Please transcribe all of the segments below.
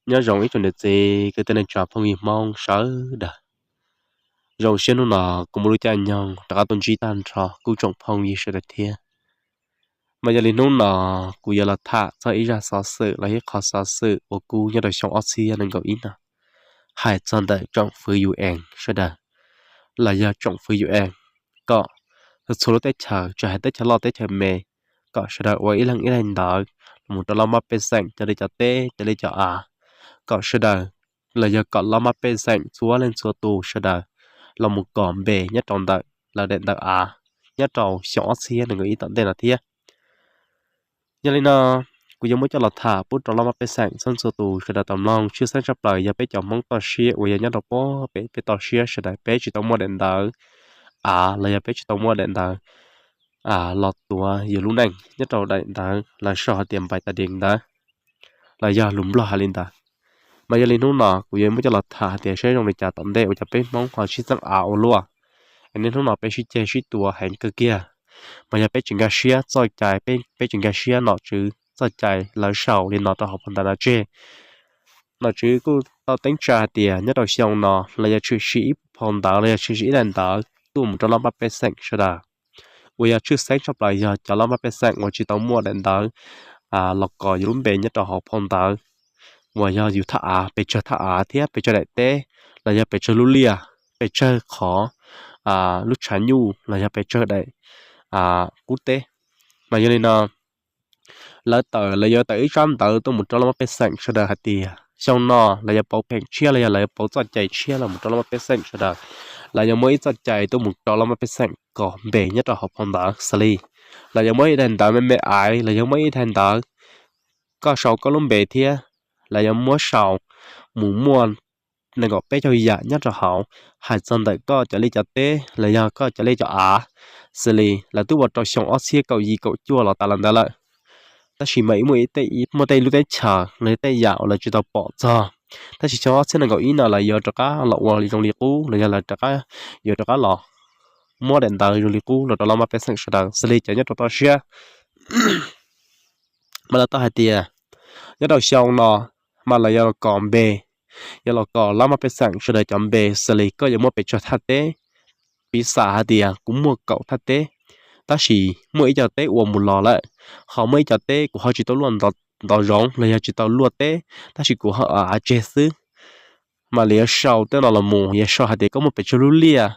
Nyob zoo ib tsoom niam txiv kwv tij neej tsa phooj ywg Hmoob sawv daws. Zoo siab hnub no kuv muaj lub caij nyoog rov qab tuaj ntsib tag nrho kuv tsoom phooj ywg sawv daws thiab. Mas yog li hnub no kuv yuav los tham txog ib zaj xov xwm los ib qho xov xwm uas kub nyob rau xyoo ob txhiab nees nkaum ib no, hais txog ntawm tsoom fwv UN sawv daws, los yog tsoom fwv UN, kom txhua lub teb chaws, tsis hais teb chaws loj teb chaws me, kom sawv daws ua ib leeg ib daim ntawv los mus rau laj mab pej xeem, cov li cov teb, cov li cov av, kom sawv daws, los yog kom laj mab pej xeem txhua leej txhua tus sawv daws los mus kom npe nyob rau ntawm lawv daim ntawv av nyob rau xyoo ob txhiab nees nkaum ib tom ntej no thiab. Yog li no, kuv yuav muab coj los tham pub rau laj mab pej xeem txhua txhua tus sawv daws tau mloog. Tshwj xeeb tshaj plaws yog peb cov Hmoob toj siab uas yog nyob rau pem peb toj siab sawv daws, peb tsis tau muaj daim ntawv av los yog peb tsis tau muaj daim ntawv los tuav yus lub neej nyob rau daim ntawv lawv sau hais tias npais tas dis ntawd, los yog lus Nplog hais li ntawd. Mas yog li hnub no kuv yuav muab coj los tham hais tias saib zoo li cas tom ntej uas cov peb Hmoob ho sib txeeb av ua luaj. Es niaj hnub no peb sib ceg sib tua heev kawg kiag. Mas yog peb tsis nkag siab txoj cai, peb tsis nkag siab nom tswv txoj cai lawv sau li no rau hauv phau ntawv no tseg. Nom tswv kuj tau teeb tsa hais tias nyob rau xyoo no los yog tshwm sim ib phau ntawv los yog tshwm sim ib daim ntawv tuaj mus rau laj mab pej xeem sawv daws, uas yog tshwj xeeb tshaj plaws yog cov laj mab pej xeem uas tsis tau muaj daim ntawv los kos yus lub npe nyob rau hauv phau ntawv, uas yog yus thaj av, pes tsawg thaj av thiab pes tsawg daim teb, los yog pes tsawg lub liaj, pes tsawg qhov lub tshav nyuj los yog pes tsawg daim qub teb. Mas yog li no, lawv tawm, lawv yuav tawm ib tsab ntawv tuaj mus rau laj mab pej xeem sawv daws hais tias xyoo no lawv yuav pauv pheem tshiab los yog lawv yuav pauv txoj cai tshiab los mus rau laj mab pej xeem sawv daws. Lawv yuav muab ib txoj cai tuaj mus rau laj mab pej xeem kom npe nyob rau hauv phau ntawv xws li, lawv yuav muab ib daim ntawv me me aiv, lawv yuav muab ib daim ntawv koj sau koj lub npe thiab, lawv yuav muab sau mus muaj nees nkaum peb caug yam nyob rau hauv, hais txog ntawm koj cov liaj cov teb los yog koj cov liaj cov av, xws li lawv twb ua rau xyoo ob txhiab kaum yim kaum cuaj los tas los ntawd lawm. Tab sis mas muaj tej lub teb chaws los yog tej yam uas lawv tsis tau pom txog, tab sis xyoo ob txhiab nees nkaum ib no lawv yuav rov qab los ua zoo li qub los yog lawv rov qab, yuav rov qab los muab daim ntawv zoo li qub los rau laj mab pej xeem sawv daws xws li cov nyob rau toj siab. Mas lawv tau hais tias nyob rau xyoo no mas lawv yuav los kom npe, yuav los kom laj mab pej xeem sawv daws cov npe xws li koj yuav muaj pes tsawg thaj teb. Piv xam hais tias kuv muaj kaum thaj teb, tab sis muaj ib co teb ua mus los lawm, ho muaj ib co teb kuv ho tsis tau luaj ntau zoov los yog tsis tau luaj teb, tab sis kuv ho av tseg xwb. Mas lawv yuav sau tej no los mus, yuav sau hais tias koj muaj pes tsawg lub liaj,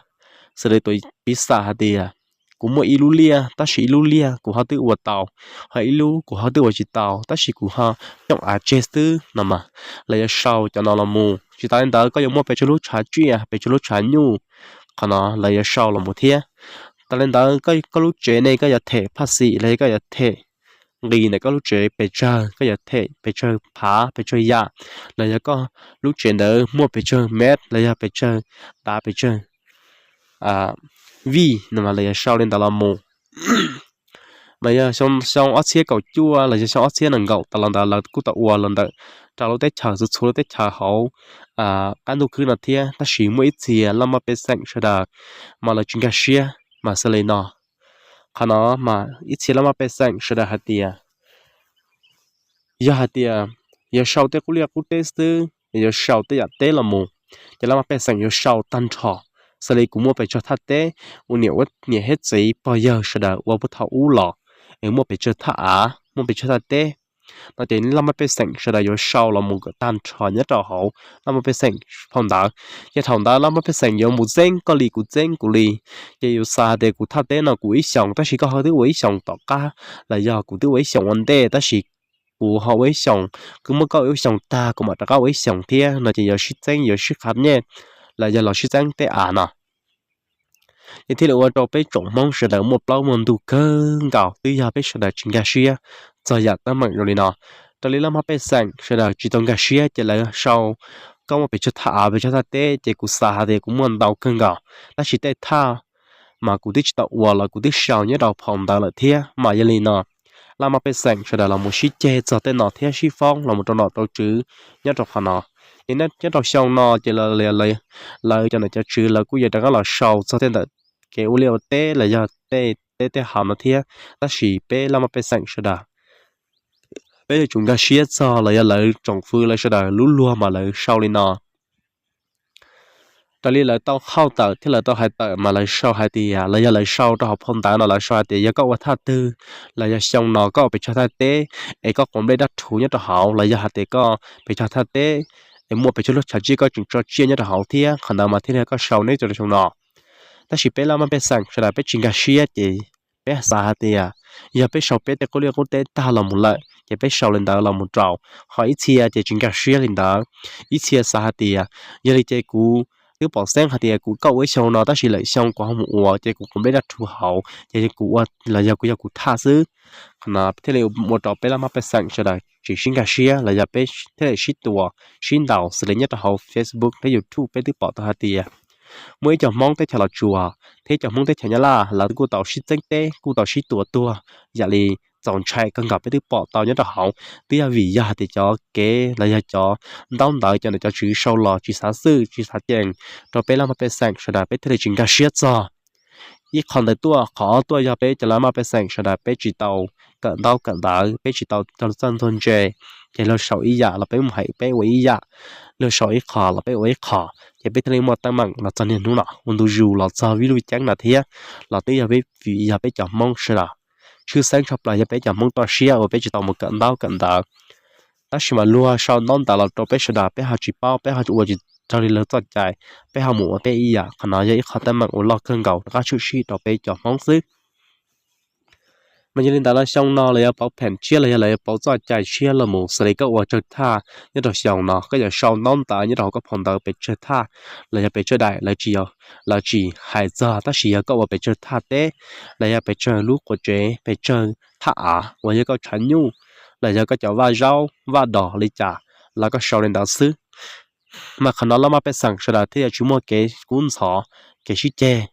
xws li tus piv xam hais tias kuv muaj ib lub liaj, tab sis ib lub liaj kuv ho twb ua tau, ho ib lub kuv ho twb ua tsis tau, tab sis kuv ho xyooj av tseg xwb no mas, lawv yuav sau cov no los mus. Tsis tas li ntawd koj yuav muaj pes tsawg lub tshav tsiaj, pes tsawg lub tshav nyuj, qhov no lawv yuav sau los mus thiab. Tas li ntawd koj lub tsev ne koj yuav them phaj xim los yog koj yuav them nqis ntawm koj lub tsev pes tsawg, koj yuav them pes tsawg phav pes tsawg yam, los yog koj lub tsev ntawd muaj pes tsawg mev los yog pes tsawg tav pes tsawg vij no mas lawv yuav sau li ntawd los mus. Mas yog xyoo ob txhiab kaum cuaj los yog xyoo ob txhiab nees nkaum tas los ntawd lawv kuj tau ua los ntawm rau lub teb chaws txhua txhua lub teb chaws hauv qab ntuj khwb no thiab, tab sis muaj ib txhia laj mab pej xeem sawv daws mas lawv tsis nkag siab mas xws li no. Qhov no mas ib txhia laj mab pej xeem sawv daws hais tias yog hais tias yuav sau tej qub liaj qub teb xwb, yuav sau tej yam teb los mus, ces laj mab pej xeem yuav sau tag nrho, xws li kuv muaj pes tsawg thaj teb, ua niam ua niam thiab txiv pog yawg sawv daws ua puag thaum ub los, es muaj pes tsawg thaj av, muaj pes tsawg thaj teb no ces laj mab pej xeem sawv daws yuav sau los mus kom tag nrho nyob rau hauv laj mab pej xeem phau ntawv. Ces thaum ntawd laj mab pej xeem yuav mus txeeb koj li kuv txeeb kuv li, ces yus xav hais tias kuv thaj teb no kuv ib xyoos tab sis koj ho twb ua ib xyoos tom qab, los yog kuv twb ua ib xyoos ua ntej tab sis kuv ho ua ib xyoos, kuv muab koj ua ib xyoos tag kuv mam rov qab ua ib xyoos thiab no ces yuav sib txeeb yuav sib qha nyej, los yog los sib txeeb tej av no. Ces thiaj li ua rau peb tsoom Hmoob sawv daws muaj plaub muaj ntug kawg nkaus twb yog peb sawv daws tsis nkag siab txog yam teeb meem zoo li no. Raws li laj mab pej xeem sawv daws tsis tau nkag siab ces lawv sau koj muaj pes tsawg thaj av pes tsawg thaj teb ces kuv xav hais tias kuv muaj ntau kawg nkaus, tab sis tej thaj mas kuv twb tsis tau ua los kuv twb sau nyob rau phau ntawv lawm thiab. Mas yog li no laj mab pej xeem sawv daws los mus sib ceg txog tej no thiab sib foob los mus rau nom rau tswv nyob rau qhov no. Ces nyob rau xyoo no ces lawv cov nom cov tswv lawv kuj yuav rov qab los sau txog tej ntawm kev ua liaj ua teb los yog tej teb tej hav no thiab, tab sis peb laj mab pej xeem sawv daws peb yuav tsum nkag siab txog los yog lawv tsoom fwv lawv sawv daws lub luag mas lawv sau li no. Raws li lawv tau hauj tawm thiab lawv tau hais tawm mas lawv sau hais tias, los yog lawv sau rau hauv phau ntawv no lawv sau hais tias yog koj ua thaj twg los yog xyoo no koj ua pes tsawg thaj teb es koj quav nplej dab rhuv nyob rau hauv, los yog hais tias koj pes tsawg thaj teb es muaj pes tsawg lub chav tsiaj koj tseem tso tsiaj nyob rau hauv thiab, qhov ntawd mas thiaj li koj sau neb rau xyoo no. Tab sis peb laj mab pej xeem sawv daws peb tsis nkag siab ces peb xav hais tias yog peb sau peb tej qub liaj qub teb tag los mus lawm ces peb sau li ntawd los mus rau. Ho ib txhia ces tsis nkag siab li ntawd, ib txhia xav hais tias yog li ces kuv twb pom xeeb hais tias kuv koj ua ib xyoo no tab sis lawm xyoo kuv ho mus ua ces kuv quav nplej dab rhuv hauv ces kuv ua los yog kuv yog kuv thaj xwb. Qhov no thiaj li ua rau peb laj mab pej xeem sawv daws tsis sib nkag siab los yog peb thiaj li sib tua sib ntaus xws li nyob rau hauv Facebook thiab YouTube peb twb pom tau hais tias muaj ib co Hmoob teb chaws Los Tsuas thiab ib co Hmoob teb chaws Nyab Laj lawv kuj tau sib txeeb teb kuj tau sib tua tuag yam li txaus ntshai kawg nkaus peb twb pom tau nyob rau hauv. Twb yog vim yog hais tias cov kev los yog cov ntaub ntawv cov niam cov tswv sau los tsis xav xwj tsis xav cees rau peb laj mab pej xeem sawv daws peb thiaj li tsis nkag siab txog. Ib qho ntawd tuaj, qhov ob tuaj yog peb cov laj mab pej xeem sawv daws peb tsis tau kawm ntaub kawm ntawv, peb tsis tau txawj ntxuag ntse, ces luag sau ib yam los peb mus hais peb ua ib yam, luag sau ib qho los peb ua ib qho, ces peb thiaj li muaj teeb meem los txog niaj hnub no ua ntu zus los txog vij luj ceeb no thiab. Los twb yog peb vim yog peb cov Hmoob sawv daws, tshwj xeeb tshaj plaws yog peb cov Hmoob toj siab uas peb tsis tau mus kawm ntaub kawm ntawv. Tab sis mas luag sau ntaub ntawv los rau peb sawv daws peb ho tsis paub, peb ho ua tsis raws li luag txoj cai, peb ho mus ua peb ib yam. Qhov no yog ib qho teeb meem uas loj kawg nkaus rov qab tshwm sim rau peb cov Hmoob xwb. Mas yog li ntawd los xyoo no lawv yuav pauv pheem tshiab los yog lawv yuav pauv txoj cai tshiab los mus xws li koj ua tsawg thaj nyob rau xyoo no koj yuav sau ntaub ntawv nyob rau hauv koj phau ntawv pes tsawg thaj los yog pes tsawg daim lawv tsis, lawv tsis hais txog, tab sis yog koj ua pes tsawg thaj teb los yog pes tsawg lub quav tsev pes tsawg thaj av uas yog koj tshav nyuj los yog koj cov vaj zaub vaj dos li cas los koj sau li ntawd xwb. Mas qhov no laj mab pej xeem sawv daws thiaj yuav tsis muaj kev kub ntxhov, kev sib ceg.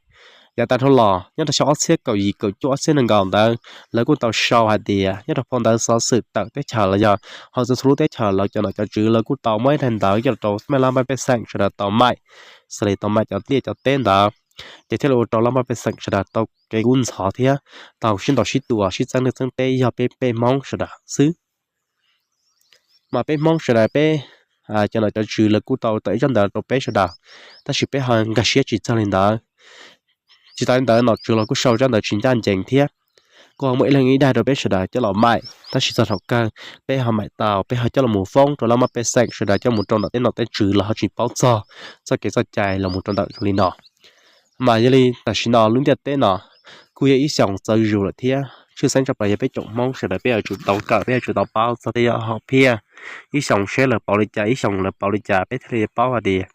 Yav tas dhau los nyob rau xyoo ob txhiab kaum yim kaum cuaj ob txhiab nees nkaum ntawd lawv kuj tau sau hais tias nyob rau phau ntawv xov xwm tawm teb chaws los yog hauv txhua txhua lub teb chaws lawv cov nom cov tswv laj kuj tau muab ib daim ntawv coj rau peb laj mab pej xeem sawv daws tau maim, xws li tau maim cov liaj cov teb ntawd, ces thiaj li ua rau laj mab pej xeem sawv daws tau kev kub ntxhov thiab tau sib ntaus sib tua sib txeeb liaj txeeb teb yog peb peb Hmoob sawv daws xwb. Mas peb Hmoob sawv daws peb cov nom cov tswv lawv kuj tau tawm ib tsab ntawv rau peb sawv daws, tab sis peb ho nkag siab tsis txog li ntawd. Tsis tas li ntawd nom tswv los kuj sau tsab ntawv tsis ncaj ncees thiab. Kuj ho muaj ib leeg ib daim rau peb sawv daws coj los maim, tab sis txog thaum kawg peb ho maim tau peb ho coj los mus foob rau laj mab pej xeem sawv daws coj mus rau nom tej nom tej tswv los ho tsis paub txog txoj kev txoj cai los mus rau ntawm li no. Mas yog li tam sim no lub ntiaj teb no kuj yog ib xyoos txawv zus lawm thiab, tshwj xeeb tshaj plaws yog peb tsoom Hmoob sawv daws peb yuav tsum tau kawm peb yuav tsum tau paub txog tej yam hom phiaj. Ib xyoos seb lawv pauv li cas ib xyoos lawv pauv li cas peb thiaj li paub hais tias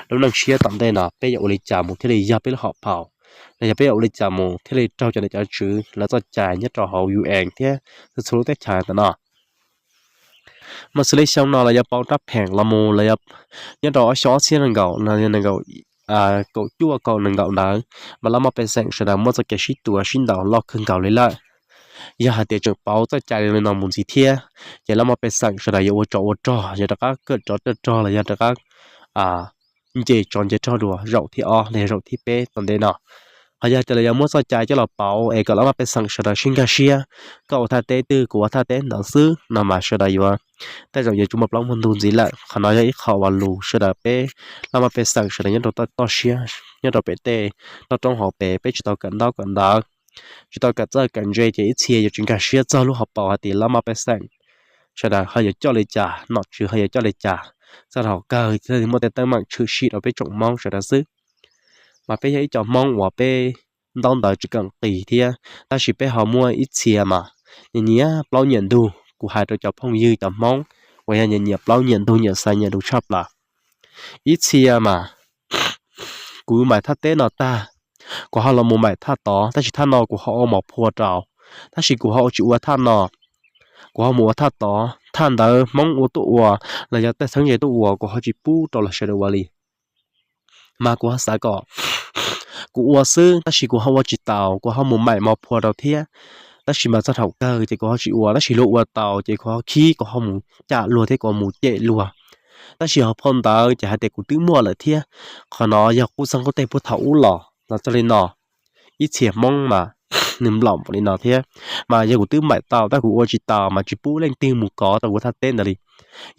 lub neej tshiab tom ntej no peb yuav ua li cas mus thiaj li yog peb lub hom phau, los yog peb yuav ua li cas mus thiaj li raug cov nom cov tswv lawv txoj cai nyob rau hauv U N thiab txhua txhua lub teb chaws ntawm no. Mas xws li xyoo no lawv yuav pauv rab pheem los mus los yog nyob rau ob xyoo ob txhiab nees nkaum, kaum cuaj kaum nees nkaum ntawd, mas laj mab pej xeem sawv daws muaj txoj kev sib tua sib ntaus loj kawg nkaus li lawm. Yog hais tias tseem pauv txoj cai li no mus ntxiv thiab, ces laj mab pej xeem sawv daws yuav ua tsov ua rog, yuav rov qab kawm tsov kawm rog los yog rov qab nce tsov nce rog dua zaum thib ob los yog zaum thib peb tom ntej no. Ho yog tias lawv yuav muab txoj cai coj los pauv es kom laj mab pej xeem sawv daws sib nkag siab, koj ua thaj teb twg kuv ua thaj teb ntawd xwb no mas sawv daws yuav, tej zaum yuav tsis muaj plaub muaj ntug ntxiv lawm. Qhov no yog ib qho uas lus sawv daws peb laj mab pej xeem sawv daws nyob rau toj siab nyob rau pem tej toj roob hauv pes peb tsis tau kawm ntaub kawm ntawv, tsis tau kawm txawj kawm ntse ces ib txhia yuav tsis nkag siab txog lub hauv paus hais tias laj mab pej xeem sawv daws ho yuav coj li cas, nom tswv ho yuav coj li cas, txog thaum kawg thiaj li muaj tej teeb meem tshwm sim rau peb tsoom Hmoob sawv daws xwb. Mas peb yog ib co Hmoob uas peb ntaub ntawv tsis keem qis thiab, tab sis peb ho muaj ib txhia mas nyiam nyiam plaub nyiam ntug. Kuv hais rau cov phooj ywg cov Hmoob uas yog nyiam nyiam plaub nyiam ntug nyiam xaiv nyiam lus tshaj plaws. Ib txhia mas kuv maim thaj teb no tag, kuv ho los mus maim thaj tod, tab sis thaj no kuv ho ua mos phua rau, tab sis kuv ho tsis ua thaj no, kuv ho mus ua thaj tod, thaj ntawd Hmoob ua tuaj ua los yog tej txheeb ze tuaj ua kuv ho tsis pub rau lawv sawv daws ua li. Mas kuv ho xav kom kuv ua xwb, tab sis kuv ho ua tsis taus, kuv ho mus maim mos phua rau thiab. Tab sis mas txog thaum kawg ces kuv ho tsis ua, tab sis luag ua tau ces kuv ho khib, kuv ho mus cam luag thiab kuv ho mus cem luag. Tab sis ho phau ntawv ces hais tias kuv twb muaj lawm thiab. Qhov no yog qub txeeg qub teg puag thaum ub los los txog li no. Ib txhia Hmoob mas nws nplaum npaum li no thiab. Mas yog kuv twb npaim tau tab kuv ua tsis tau mas tsis pub leej twg mus kov tau kuv thaj teb ntawd li.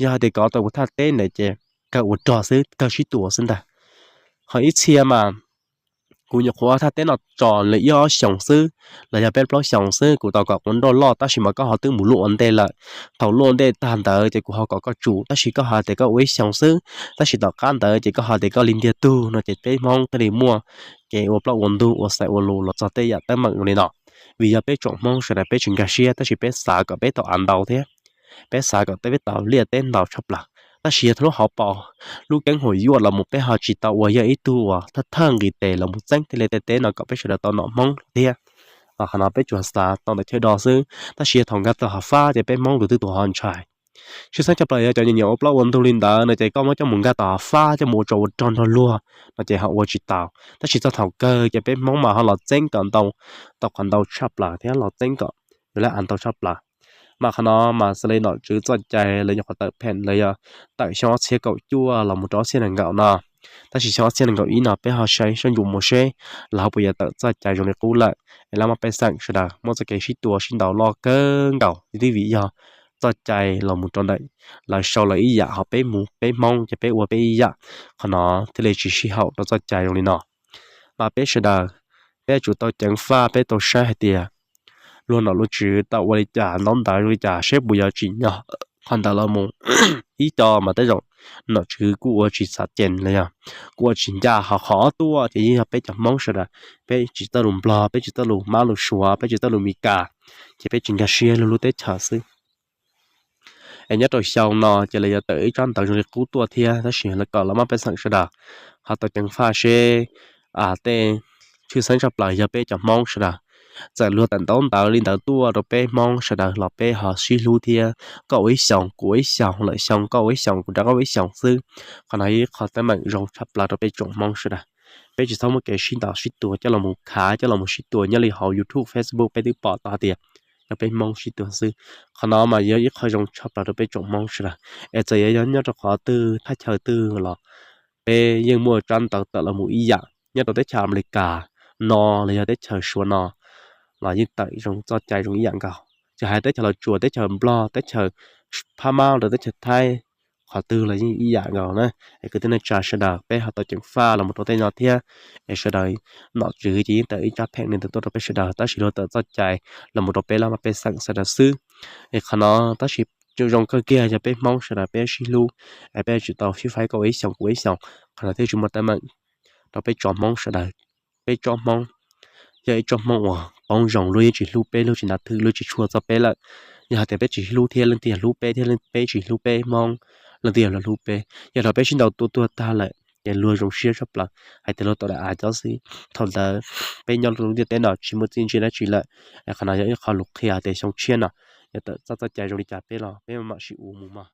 Yog hais tias kov tau kuv thaj teb ntawd ces kawg ua rog xwb, kawg sib tua xwb ntag. Ho ib txhia mas kuv nyuam qhuav thaj teb no tso li ib ob xyoos xwb los yog peb plaub xyoos xwb, kuv tau kom quav nroj loj tab sis mas koj ho twb mus luaj ua ntej lawm. Thaum luaj ua ntej tag ntawd ces kuv ho kom koj tsum, tab sis koj hais tias koj ua ib xyoos xwb, tab sis tom qab ntawd ces koj hais tias koj li ntiag tug no ces peb Hmoob thiaj li muaj kev ua plaub ua ntug, ua xaiv ua lus los txog tej yam teeb meem li no. Vim yog peb tsoom Hmoob sawv daws peb tsis nkag siab tab sis peb xav kom peb tau av ntau thiab, peb xav kom peb tau liaj teb ntau tshaj plaws. Tab sis yog thaum lub hauv paus, lub keeb huam yuaj los mus peb ho tsis tau ua yog ib tug uas thawj thawj nqis tes los mus txeeb tej liaj tej teb no kom peb sawv daws tau nom Hmoob thiab. Qhov no peb tsuas xav tau ntawm chaw do xwb, tab sis yog thaum nkag tau hauv fab ces peb Hmoob tus twb tus ho ntshai. Tshwj xeeb tshaj plaws yog cov nyiam nyiam ua plaub ua ntug li ntawd no ces koj muab coj mus nkag tau hauv fab coj mus ua tsov ua rog nrog luag no ces ho ua tsis tau. Tab sis txog thaum kawg ces peb Hmoob mas ho los txeeb kom ntau, tau qhov ntau tshaj plaws thiab los txeeb kom yuav lab av ntau tshaj plaws. Mas qhov no mas xws li nom tswv txoj cai lawv nyuam qhuav tawm pheem los yog tawm xyoo ob txhiab kaum cuaj los mus rau ob txhiab nees nkaum no, tab sis xyoo ob txhiab nees nkaum ib no peb ho saib sab ncuav mus seb lawv ho puas yuav tawm txoj cai zoo li qub lawm es lab mab pej xeem sawv daws muaj txoj kev sib tua sib ntaus loj kawg nkaus. Twb vim yog txoj cai los mus rau ntawm lawv sau lawv ib yam ho peb mus peb Hmoob ces peb ua peb ib yam, qhov no thiaj li tsis sib haum rau txoj cai zoo li no. Mas peb sawv daws, peb yuav tsum tau ceev faj, peb tau saib hais tias luag nom luag tswv tau ua li cas, ntaub ntawv zoo li cas seb puas yuav tsim nyog qhov ntawd los mus. Ib co mas tej zaum nom tswv kuj ua tsis txaus ceev los yog kuj ua tsis ncaj, ho qhov ob tuaj ces yeej yog peb cov Hmoob sawv daws, peb tsis txawj lus Nplog, peb tsis txawj lus Mab lus Suav, peb tsis txawj lus Mis Kas, ces peb tsis nkag siab luag lub teb chaws xwb. Es nyob rau xyoo no ces lawv yuav tawm ib tsab ntawv zoo li qub tuaj thiab, tab sis lawv kom lawv mab pej xeem sawv daws ho tau ceev faj seb tej tshwj xeeb tshaj plaws yog peb cov Hmoob sawv daws, txawm luag tawm ntaub ntawv li ntawd tuaj rau peb Hmoob sawv daws los peb ho sib hlub thiab, koj ua ib xyoos kuv ua ib xyoos, lwm xyoo koj ua ib xyoos kuv rov qab ua ib xyoos xwb. Qhov no yog ib qho teeb meem zoo tshaj plaws rau peb tsoom Hmoob sawv daws. Peb tsis txhob muaj kev sib ntaus sib tua coj los mus khav, coj los mus sib tua nyob li hauv YouTube, Facebook peb twb pom tau hais tias yog peb Hmoob sib tua xwb. Qhov no mas yog ib qho zoo tshaj plaws rau peb tsoom Hmoob sawv daws. Es txawm yog nyob rau qhov twg thaj chaw twg los peb yeej muaj tsab ntawv tawm los mus ib yam. Nyob rau teb chaws Amelikas no los yog teb chaws Suav no los yeej tawm zoo txoj cai zoo ib yam nkaus. Tsis hais teb chaws Los Tsuas, teb chaws Nplog, teb chaws Phab Mab rau teb chaws Thaib, qhov twg los yeej ib yam nkaus na. Es kwv tij neej tsa sawv daws peb ho tau ceev faj los mus rau tej no thiab. Es sawv daws, nom tswv ces yeej tawm ib tsab pheem li ntawd tuaj rau peb sawv daws, tab sis luag tawm txoj cai los mus rau peb laj mab pej xeem sawv daws xwb. Es qhov no tab sis zoo kawg kiag yog peb Hmoob sawv daws peb sib hlub, es peb tsis tau fib faib koj ua ib xyoos kuv ua ib xyoos, qhov no thiaj tsis muaj teeb meem rau peb tsoom Hmoob sawv daws. Peb tsoom Hmoob yog ib tsoom Hmoob uas poob zoo, luag yeej tsis hlub peb, luag tsis ntaus thwj, luag tsis tshua txog peb lawm. Yog hais tias peb tsis hlub thiab leej twg yuav hlub peb thiab peb tsis hlub peb Hmoob, leej twg yuav los hlub peb? Yog thaum peb sib ntaus tua tuag tag lawm ces luag zoo siab tshaj plaws hais tias luag tau daim av coj xwb. Thaum ntawd peb nyob lub ntiaj teb no tsis muaj txiaj ntsig dab tsi lawm. Qhov no yog ib qho lus qhia tias xyoo tshiab no yuav tawm txoj txoj cai zoo li cas peb los peb mam sib ua mus mog.